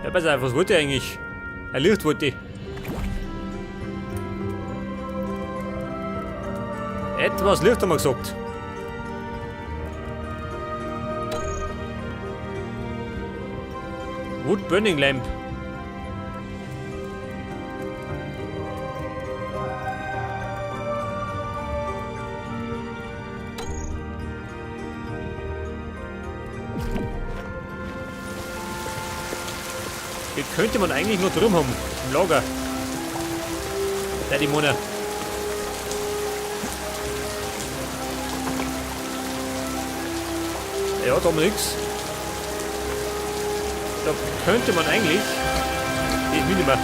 Ja, pass auf, was wollte ich eigentlich? Ein Licht wollte ich. Etwas Licht haben wir gesagt. Wood Burning Lamp. Die könnte man eigentlich nur drum haben, im Lager. Der die Mona. Ja, da haben wir nix. Da könnte man eigentlich das mitnehmen.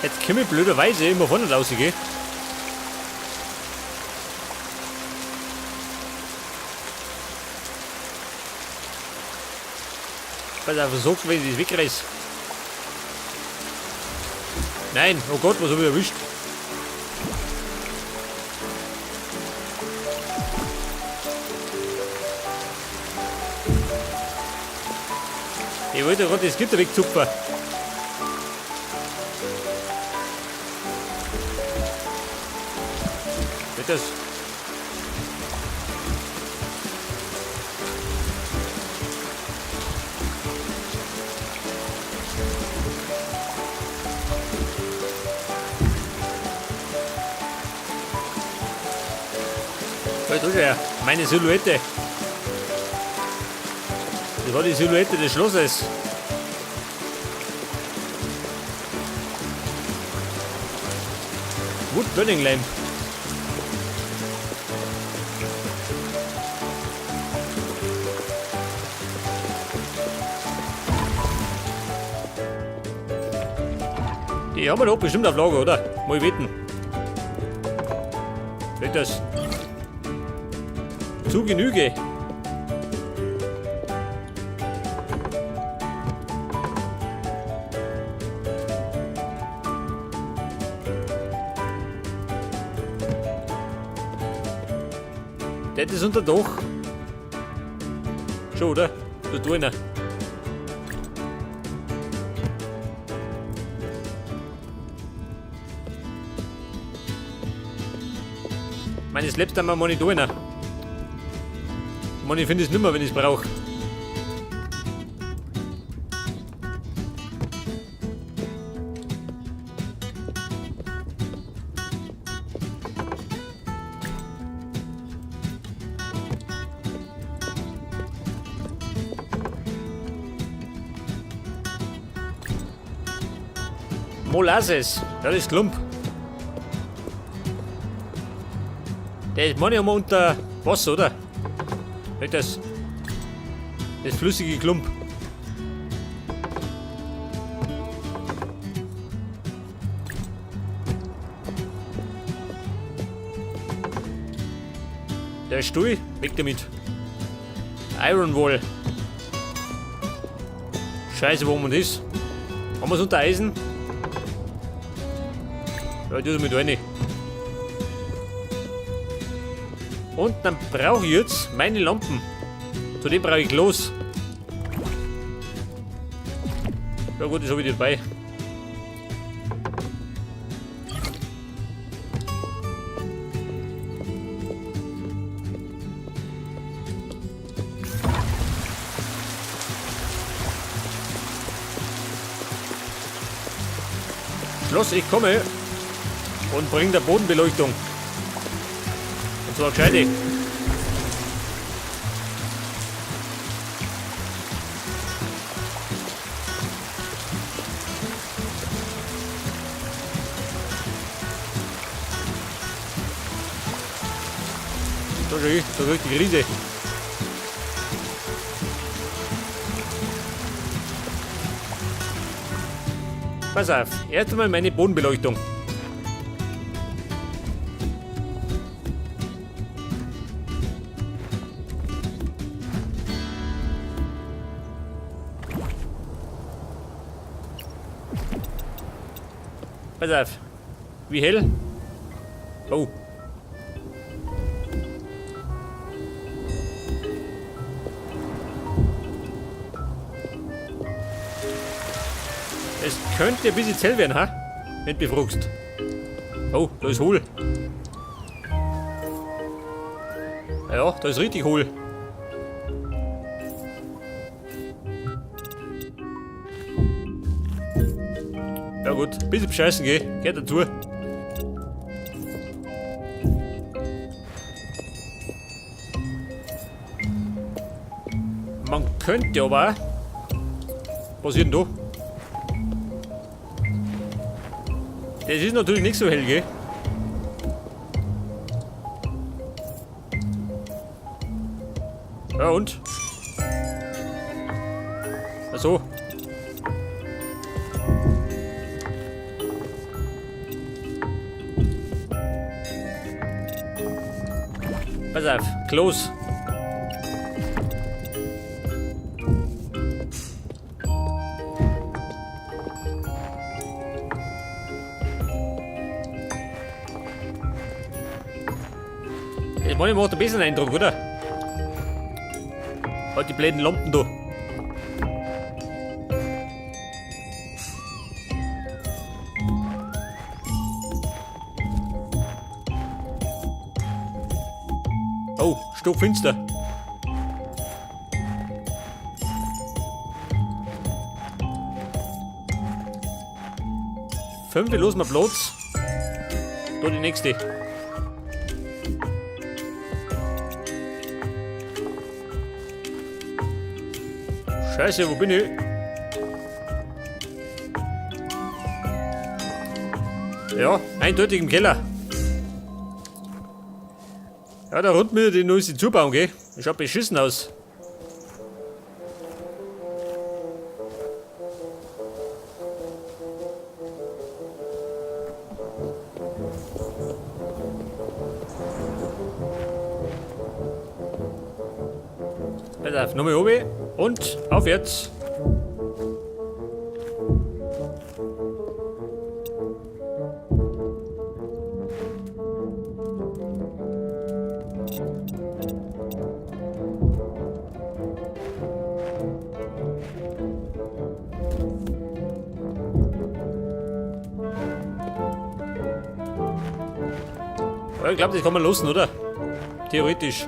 Jetzt komme ich blöderweise immer vorne raus, gell? Pass auf, versuch's, wenn ich das wegreiß. Nein, oh Gott, was hab ich erwischt? Ich wollte gerade das Gitter wegzupfen. Geht das? Da ist ja meine Silhouette. Das war die Silhouette des Schlosses. Wood Burning Lamp. Die haben wir doch bestimmt auf Lager, oder? Mal wetten. Geht das? Zu Genüge. Das ist unter Dach. Schon, oder? Da tue ich. Meine Slaps dann mal Monitoren. Ich finde es nimmer, wenn ich es brauche. Molasses, das ist Klump. Der ist meine immer unter Wasser, oder? Nicht das. Das flüssige Klump. Der Stuhl, weg damit. Iron Wall. Scheiße, wo man das? Haben wir es unter Eisen? Ja, das mit rein. Und dann brauche ich jetzt meine Lampen. Zu dem brauche ich los. Ja gut, das habe ich dabei. Schloss, ich komme und bring der Bodenbeleuchtung. Und zwar gescheite. Da schau ich, da krieg ich die Krise. Pass auf, erst einmal meine Bodenbeleuchtung. Pass auf. Wie hell? Oh. Es könnte ein bisschen zäh werden, ha? Wenn du mich fragst. Oh, da ist hohl. Ja, da ist richtig hohl. Ja gut, ein bisschen bescheißen geh, gehört dazu. Man könnte aber auch. Was ist denn da? Das ist natürlich nicht so hell, gell? Ja und? Ach so. Pass auf, close. Das meine macht ein bisschen Eindruck, oder? Halt die blöden Lampen da. Oh, stockfinster. Fünf, los mal Platz. Da die nächste. Scheiße, wo bin ich? Ja, eindeutig im Keller. Ja, da rund mir die neueste zubauen, gell? Das schaut beschissen aus. Pass auf, nochmal oben und auf jetzt. Ja, ich glaube, das kann man lassen, oder? Theoretisch.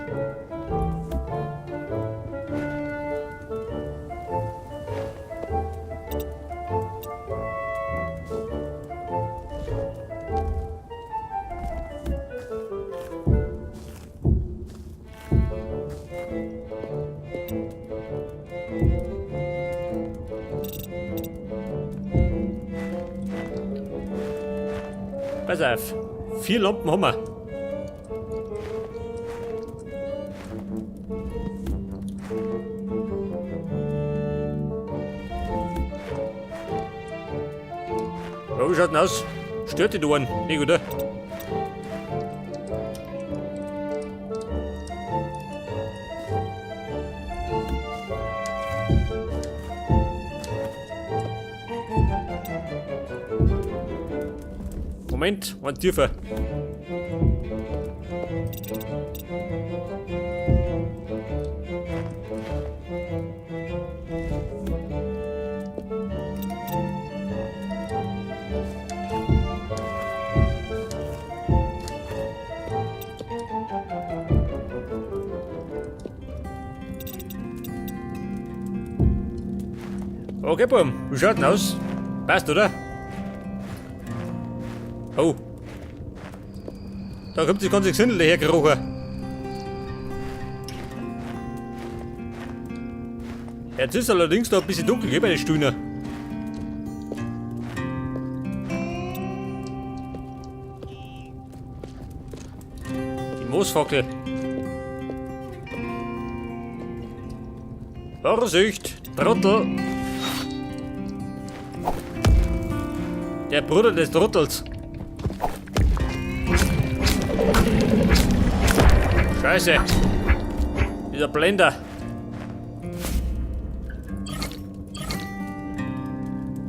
Pass auf, 4 Lampen haben wir. Ja, wie schaut denn aus? Stört die da einen? Nicht, oder? Moment, ein tiefer. Okay, Buam, wie schaut denn aus? Passt, oder? Oh. Da kommt das ganze Gesindel dahergekrochen. Jetzt ist allerdings noch ein bisschen dunkel, gell, bei den Stühlen. Die Moosfackel. Vorsicht, Trottel! Der Bruder des Trottels. Scheiße. Dieser Blender.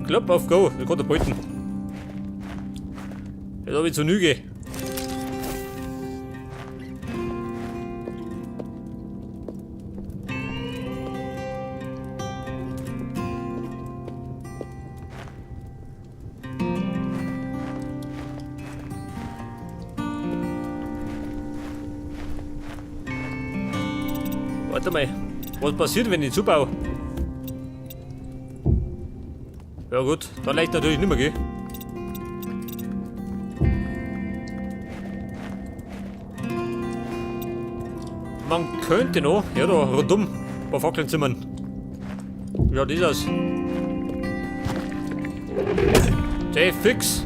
Klopp auf Go. Der kann er beuten. Jetzt hab ich zu Nüge. Warte mal, was passiert, wenn ich zubaue? Ja gut, dann leicht natürlich nicht mehr, gell? Man könnte noch, ja da rundum, ein paar Fackeln zimmern. Wie schaut das aus? Safe fix.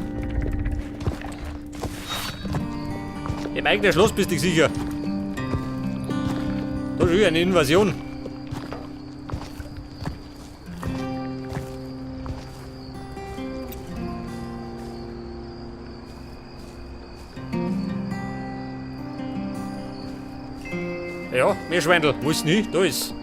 Im eigenen Schloss bist du sicher. Da ist wieder eine Invasion. Ja, mehr Schwendel. Wo ist denn hin? Da ist.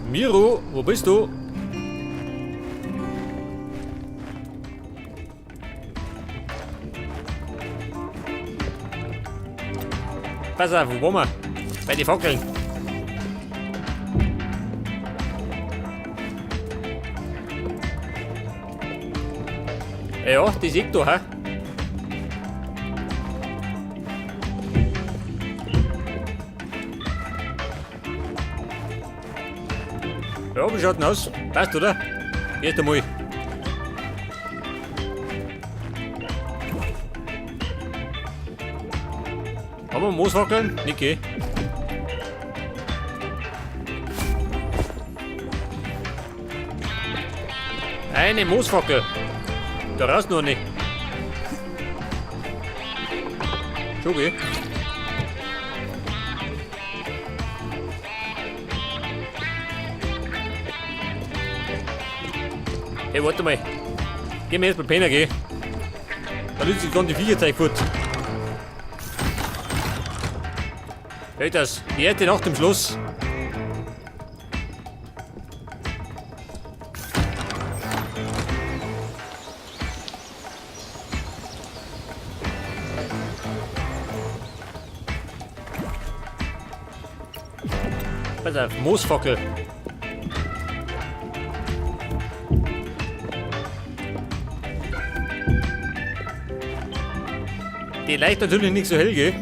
Miro, wo bist du? Pass auf, wo waren wir? Bei den Fackeln. Ja, das Eck da, hä? Ja, wie schaut denn aus? Passt, oder? Erst einmal. Haben wir Mooswackeln? Nicht, gell? Eine Moosfackel. Da raus noch nicht. Schon, gell? Hey, warte mal. Geh mir erstmal pennen, gell? Da nützt sich die Viecherzeug fort. Hey, das. Die erste Nacht im Schloss. Pass auf, Moosfackel. Die leicht natürlich nicht so hell, gell?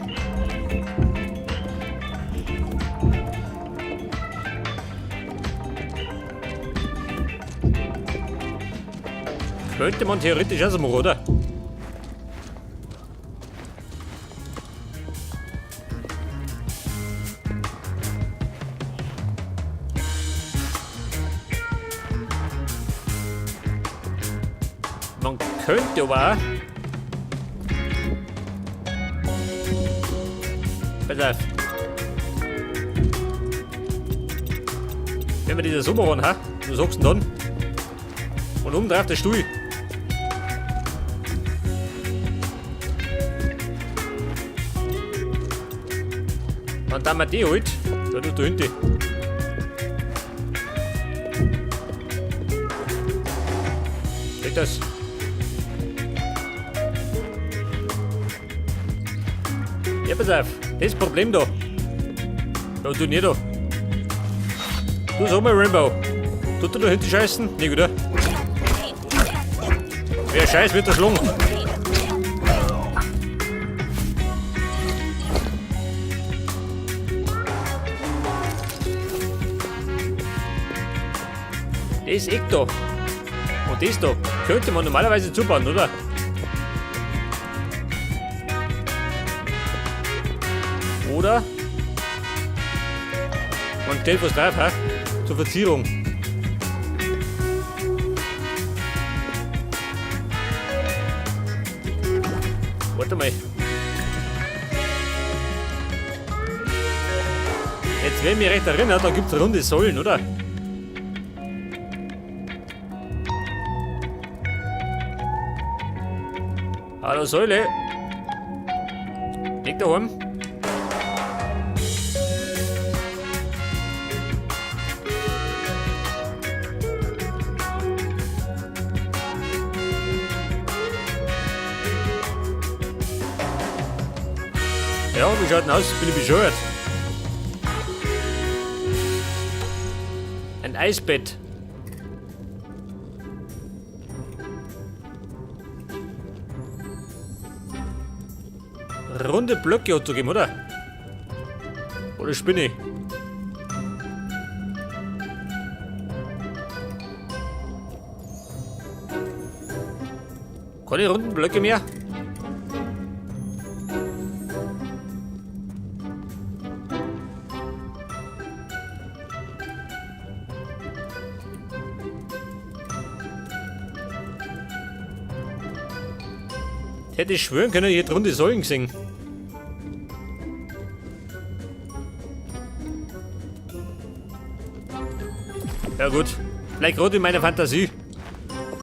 Könnte man theoretisch auch so machen, oder? Man könnte aber auch. Pass auf. Wenn wir diese so machen, ha? Was sagst du denn dann? Und oben drauf der Stuhl. Dann tun wir die halt. Da, da hinten. Geht das? Ja, pass auf. Das Problem da. Da, du nicht da. Du sag mal, Rainbow. Tut er da hinten scheißen? Nee, oder? Wer scheißt, wird erschlagen. Das Eck da. Und das da könnte man normalerweise zubauen, oder? Oder? Man stellt was drauf, hä? Zur Verzierung. Warte mal. Jetzt, wenn ich mich recht erinnere, da gibt's runde Säulen, oder? Hallo Säule. Liegt daheim. Ja, wie schaut denn aus? Bin ich bescheuert? Ein Eisbett. Runde Blöcke hat zu geben, oder? Oder spinne ich? Keine runden Blöcke mehr? Hätte ich schwören können, ich hätte runde Säulen gesehen. Ja gut, vielleicht gerade in meiner Fantasie.